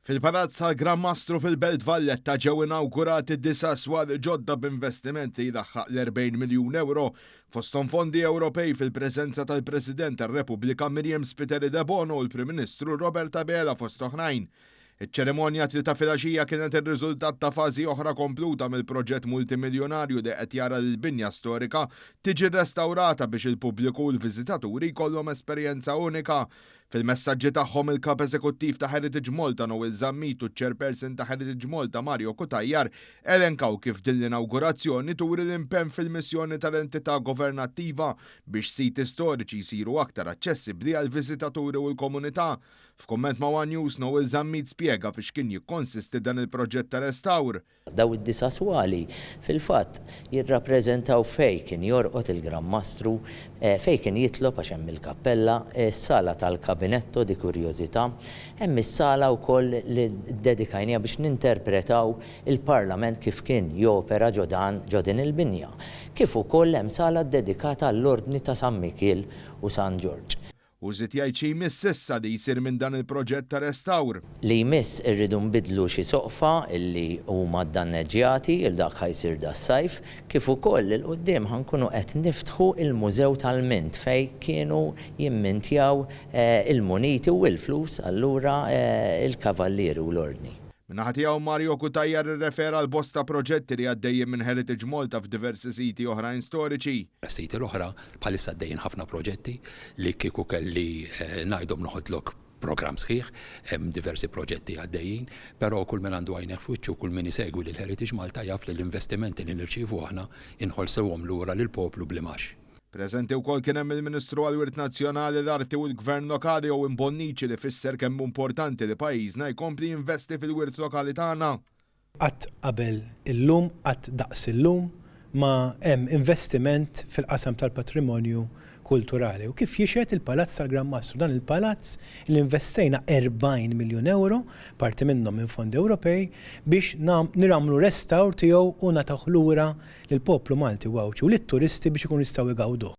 Fil-Palazz tal-Gran Mastru fil-Belt Valletta ġew inawgurati disa' swar ġodda b'investiment li jlaħħaq l-40 miljun ewro, fosthom fondi Ewropej fil-preżenza tal-President tar-Repubblika Myriam Spiteri Debono u l-Prim Ministru Robert Abela fost oħrajn. Iċ-ċerimonja t-Tlieta filgħaxija kienet ir-riżultat ta' fażi oħra kompluta mill-proġett multimiljonarju li qed jara lill-binja storika tiġi rrestawrata biex il-pubbliku u l-viżitaturi jkollhom esperjenza unika. Fil-messaġġi tagħhom il-Kap Eżekuttiv ta' Heritage Malta Noel Zammit u ċ-Chairperson ta' Heritage Malta Mario Cutajar elenkaw kif din l-inawgurazzjoni turi l-impenn fil-missjoni tal-entità governattiva biex siti storiċi jsiru aktar aċċessibbli għall-viżitaturi u l-komunità. F'kumment ma' one News, Noel Zammit spjega fiex kien jikkonsisti dan il-proġett ta' restawr. Dawn id-disa' swali fil-fatt jirrappreżentaw fejn kien jorqod il-Gran Mastru, fejn kien jitlob għax hemm il-kappella, is-sala tal-Kabinetto di Kurjożità. Hemm is-sala wkoll li ddedikajniha biex ninterpretaw il-Parlament kif kien jopera ġo dan ġo din il-binja. Kif ukoll hemm sala ddedikata għall-Ordni ta' San Mikiel u San Ġorġ. Hu żied jgħid xi jmiss issa li jsir minn dan il-proġett ta' restawr. Li jmiss irridu nbiddlu xi soqfa li huma ddanneġġjati, il dak ħa jsir das-sajf, kif ukoll 'il quddiem ħa nkunu qed niftħu il-mużew tal-mint fejn kienu jimmintjaw il-muniti u l-flus allura il-kavallieri u l-ordni. Min-naħa tiegħu Mario Cutajar irrefera għal bosta proġetti li għaddejjin minn Heritage Malta f'diversi siti oħrajn storiċi. Għas-siti l-oħra, bħalissa għaddejjin ħafna proġetti li kieku kelli ngħidhom noħodlok programm sħiħ, hemm diversi proġetti għaddejjin, però kull min għandu għajnejh f'wiċċu, kull min isegwi lil Heritage Malta jaf li l-investimenti li nirċievu aħna inħollsuhom lura lill-poplu bl-imgħax. Preżenti wkoll kien hemm il-Ministru għall-Wirt Nazzjonali, l-Arti u l-Gvern Lokali Owen Bonnici li fisser kemm hu importanti li pajjiżna jkompli jinvesti fil-wirt lokali tagħna. Qatt qabel illum, qatt daqs illum ma hemm investiment fil-qasam tal-patrimonju kulturali. U kif jixhed il-Palazz tal-Gran Mastru, dan il-palazz li investejna 40 miljun ewro, parti minnhom minn fondi Ewropej, biex nagħmlu restawr tiegħu u nagħtuh lura lill-poplu Malti u Għawdxi u lit-turisti biex ikunu jistgħu jgawduh.